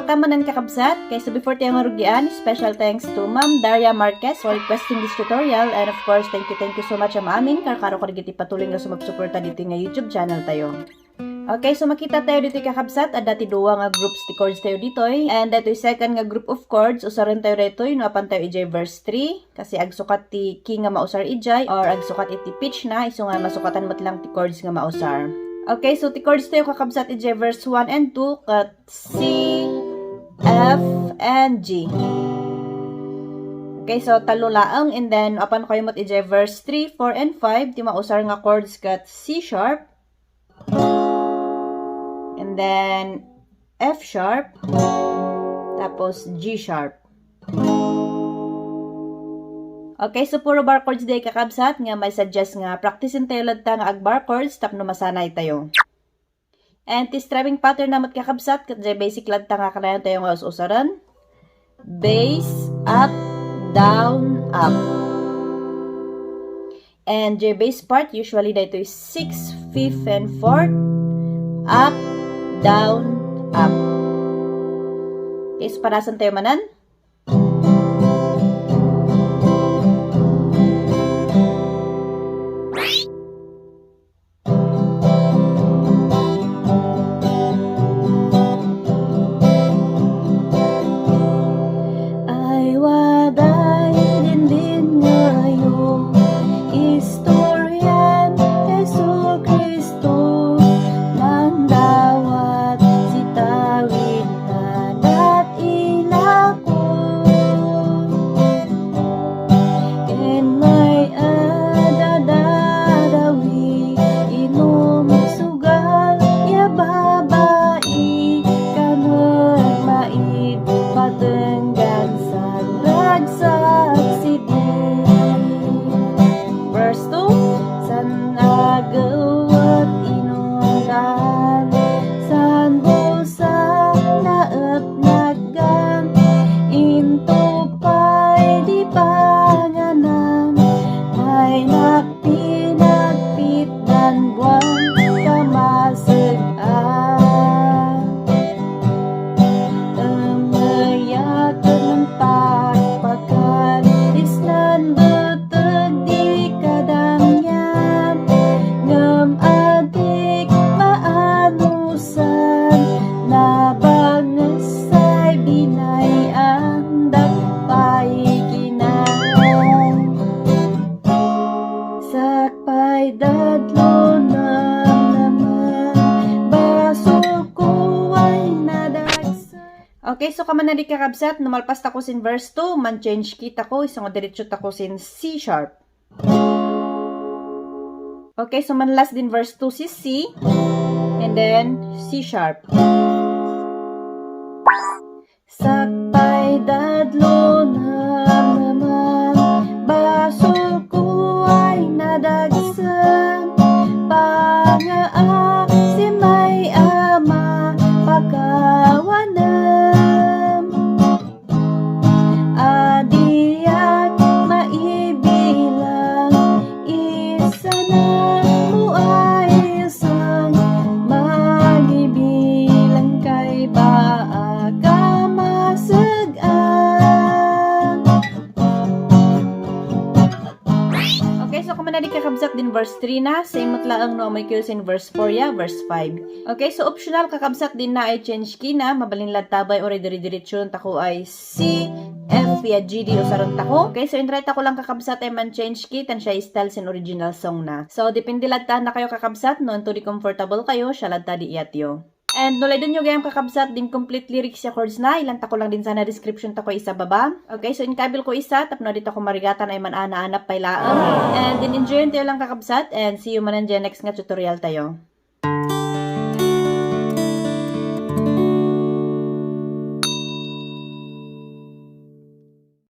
welcome manan kakabsat. Kaysa before tayo marugian, special thanks to Ma'am Daria Marquez for requesting this tutorial. And of course, thank you so much amin. Karkaro ko digiti patuloy nga sumagsuporta dito nga YouTube channel tayo. Okay, so makita tayo dito kakabsat. At dati duwa nga groups ti chords tayo dito. And dito second nga group of chords. Usarin tayo dito. Inuapan tayo ijay verse 3. Kasi agsukat ti key nga mausar ijay. Or agsukat iti pitch na. Iso nga masukatan mat lang ti chords nga mausar. Okay, so ti chords tayo kakabsat ijay verse 1 and 2 kat C, F, and G. Okay, so talo laang and then apan kayo mat ijay verse 3, 4, and 5 ti mausar nga chords kat C sharp and then F sharp tapos G sharp. Okay, so puro bar chords day kakabsat nga may suggest nga practicein tayo ladta nga ag bar chords tapno masanay tayo. And this strumming pattern namat kakabsat kat basic ladta nga kanayon tayo nga usaran. Bass, up, down, up. And the bass part usually dito is 6, 5th, and 4th. Up, down, up. Okay, so parasan tayo manan. Okay, so kaman na di kakabsat, numalpas tako sin verse 2, man-change key tako, isang diretso tako sin C sharp. Okay, so manlas din verse 2 si C, and then C sharp. Sakpay dadlo na naman, baso ko ay nadagsan, pangaa si may ama, pagkawanan. Kakabsat din verse 3 na, same mutlaang no may in verse 4 ya, verse 5. Okay, so optional kakabsat din na ay change key na, mabalinlad tabay o diri-diretsyon tako ay C, F, ya, G, D, o saron tako. Okay, so intry tako lang kakabsat ay man change key, tan siya style sin original song na. So, depende ladta na kayo kakabsat, no, to di comfortable kayo, siya ladta di iyatyo. And nulay din nyo gayang kakabsat din complete lyrics ya chords na. Ilan tako lang din sana description tako isa baba. Okay, so inkabil ko isa. Tapno dito ko marigatan ay man ana-anap pay laang. And din enjoyin tayo lang kakabsat. And see you manan dyan next nga tutorial tayo.